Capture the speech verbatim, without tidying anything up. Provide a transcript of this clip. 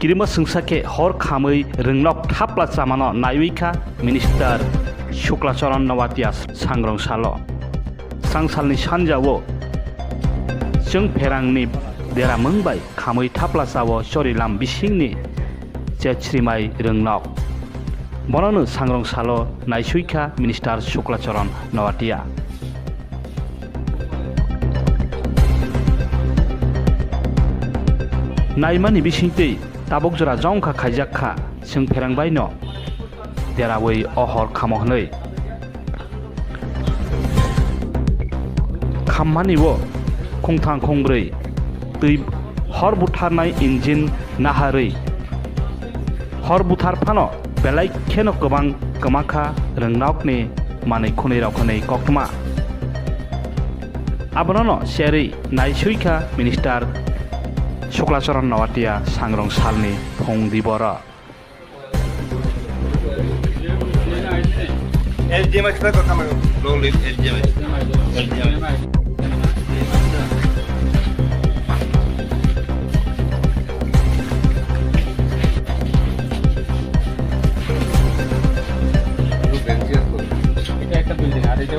Kirima swngsa khe hor khamwi rwngnok thapla chamano naiwi kha Minister Suklacharan Noatia sangrong salo. Srangsalni sanjao chwng pherangni deramung bai khamwi thapla chao chorilam bisingni chechrimai rwngnok. Bonono sangrong salo naisui kha Minister Suklacharan Noatia. Naimani bisingtwi tabuk jora jongkha khaijak kha, chwng pherang baino derawi o hor khamo hwnwi. Khammani o khungthang khungbrwi twi hor butharnai engine naharwi hor buthar phano belai kheno kwbang kwmakha rwngnokni manwi khwnwi rok hwnwi koktma. Abonono cherwi naisui kha Minister Suklacharan Noatia sangrong salni phung diboro. L D M I try to come and roll it, L D M I. L D M I. এটা একটা বিল্ডিং, আর এটা